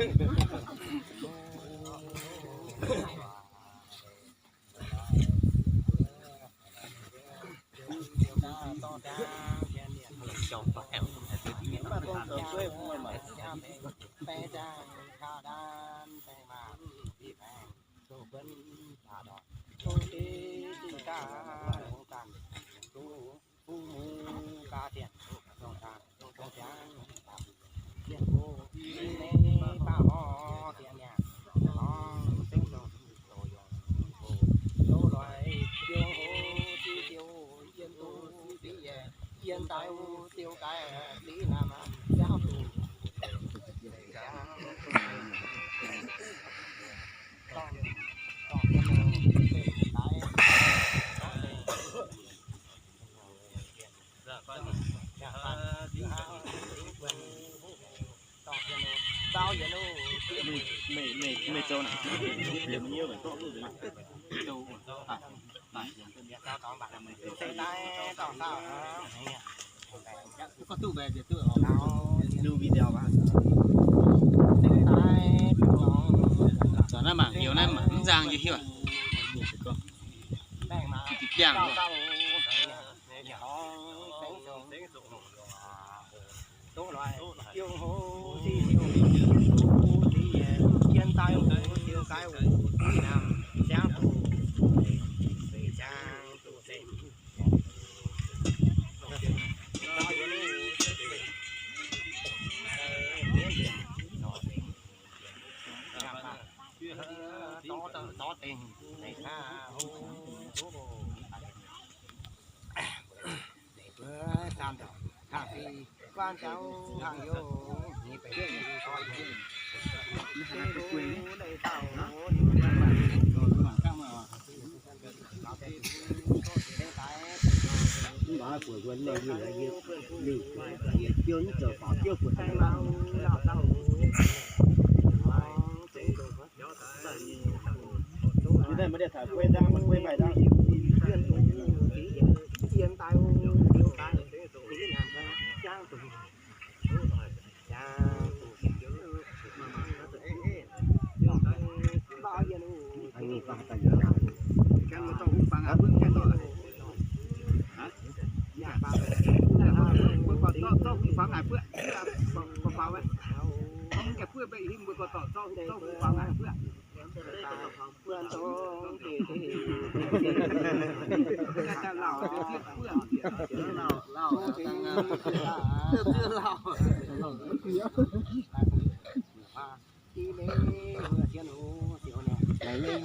Caux naaiv mangc heuc naaiv mangc mv nzang yie hiuv. Biangh.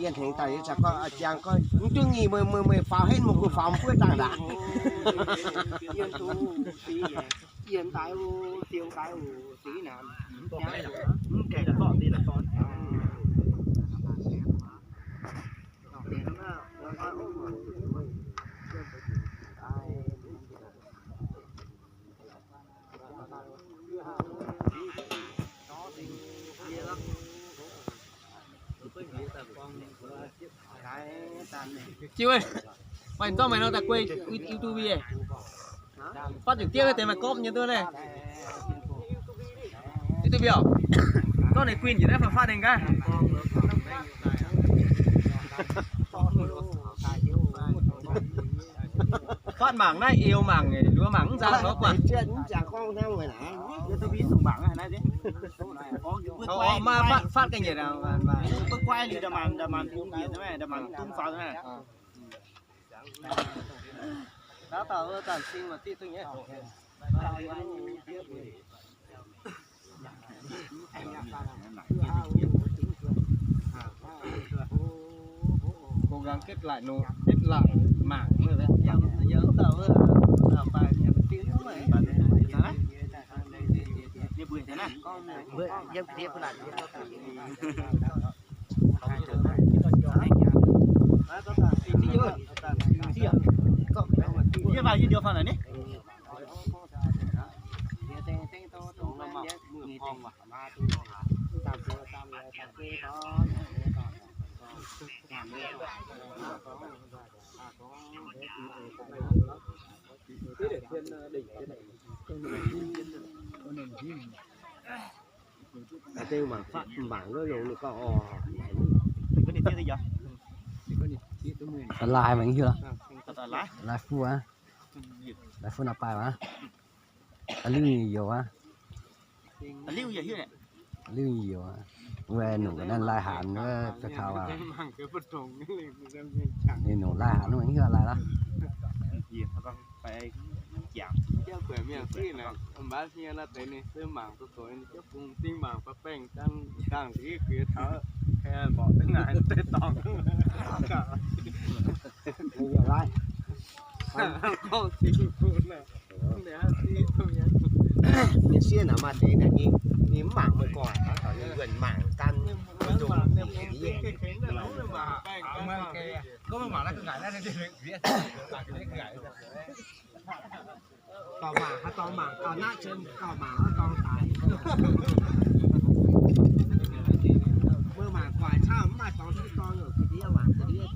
Yie hengx daaih yie caux gorngv, aa, ziangh gorngv mv duqv nyic, meih, meih, meih faaux henv, meih kuh faaux mv buov dangh ndaangc. Jiu aac, meih zorqv meih nor daaih guei YouTube yie. Fatv ziepc diemv deix maaih gormv nyei duqv naaiv. YouTube yie oc. Zorqv ninh guinh njiec naaiv faaux fatv ninh gaav. Fatv mangc naaiv eu mangc, nduov mangc mv nzangc nor buatc. Oc, maaih fatv, fatv ga'nyiec. Cố gắng kết lại nụ, kết lại mạng nữa đấy. Yie vào yie điều phòng này nhé. Laaix mangc hiuv, laaix fuqv aqv, laaix fuqv nor baaih aqv. Liuv nyei youz aqv. Liuv nyei youz aqv. Wuov nongc ga'naaiv lai-hnaangx wuov, taux ninh nongc lai-hnaangx wuov hiuv laaix lorqc. Ninh sieqv naaic maaih deix naaic, ninh mv mangc meih gorx, taux ninh yuonh mangc gan, mv dungx. Dorh mangc, haaix dorh mangc, dorh naqv cien dorh mangc, dorh daic. Meih mangc guaax caux mv maaih dorngx dorngx, ga'ndiev waac ga'ndiev.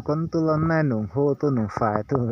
Gorngv duqv lorz naaiv nungx hlo duqv nungx faix duqv.